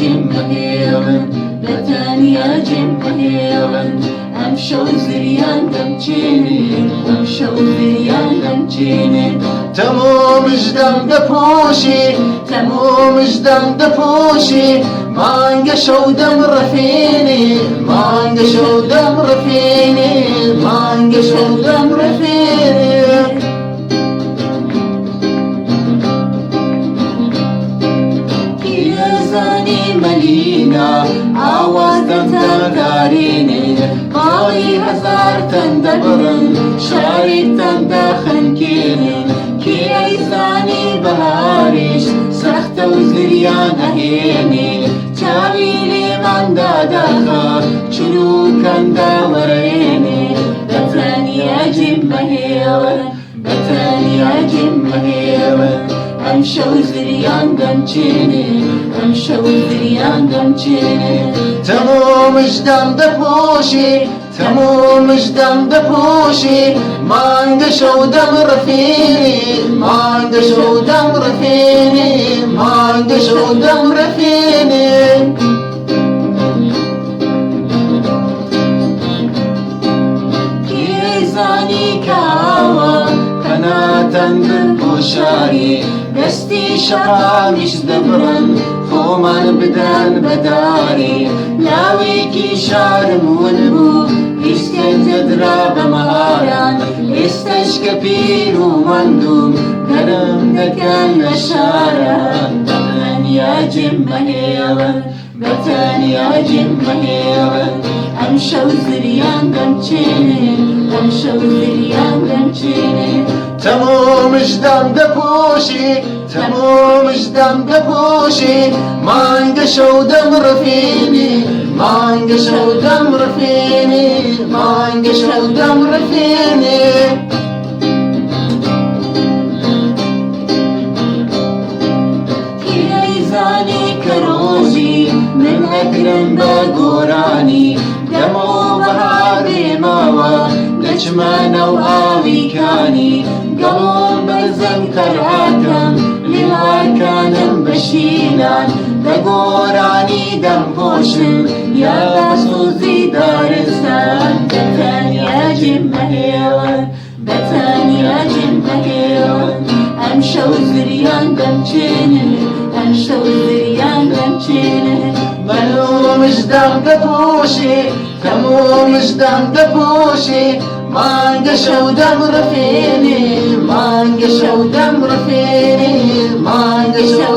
جێم مەهێڵن، بەتەنیا جێم مەهێڵن. ئەمشەو زریان دەمچێنێ، ئەمشەو زریان دەمچێنێ. تەمۆ مژدەم دەپۆشێ، تەمۆ مژدەم دەپۆشێ، مانگە شەو دەمڕفێنێ، مانگە شەو دەمڕفێنێ، مانگە شەو دەمڕفێنێ. پیرەزانی مەلینا ئاواز دەمتان دارێنێ، باڵی هەزارتان دەبڕن، شارێکتان دەخنکێنن. کێ ئەیزانی بەهاریش سەختە و زریان ئەهێنێ، چاوی لێمان داداخا چروکان داوەرێنێ. بەتەنیا جێم مەهێڵن، بەتەنیا جێم مەهێڵن. ئەمشەو زریان دەمچێنێ، ئەمشەو زریان دەمچێنێ. تەمۆ مژدەم دەپۆشێ، تەمۆ مژدەم دەپۆشێ، مانگە شەو دەمڕفێنێ، مانگە شەو دەمڕفێنێ، مانگە شەو دەمڕفێنێ. کێ ئەیزانی کاوە پەناتان بپۆشارێ، دەستی شەقامیش دەبڕن، خۆمان بدەن بەدارێ. لاوێکی شارم ون بوو، ئیشکەنجە درا بە ماران. ئێستەش کە پیر و ماندووم، دەرم دەکەن لە شاران. بەتەنیا جێم مەهێڵن، بەتەنیا جێم مەهێڵن. ئەمشەو زریان دەمچێنێ، ئەمشەو زریان دەمچێنێ. تەمۆ مژدەم دەپۆشێ، تەمۆ مژدەم دەپۆشێ، مانگە شەو دەمڕفێنێ، مانگە شەو دەمڕفێنێ، مانگە شەو دەمڕفێنێ. کێ ئەیزانی کە ڕۆژی من ئەکرم بە گۆرانی، دەمەوە بەهار بێمەوە دەچمە ناو ئاوی کانی. گەڵۆم بەرزەنگ تەرهاکەم، لیواکانم بەشینان، بە گۆرانی دەمپۆشم یا بە سۆزی دارستان. بەتەنیا جێم مەهێڵن، بەتەنیا جێم مەهێڵن. ئەمشەو زریان دەمچێنێ، ئەمشەو زریان دەمچێنێ. مەلۆ مژدەم دەپۆشێ، تەمۆ مژدەم دەپۆشێ، مانگە شەو دەمڕفێنێ، مانگە شەو دەمڕفێنێ، مانگە شەو.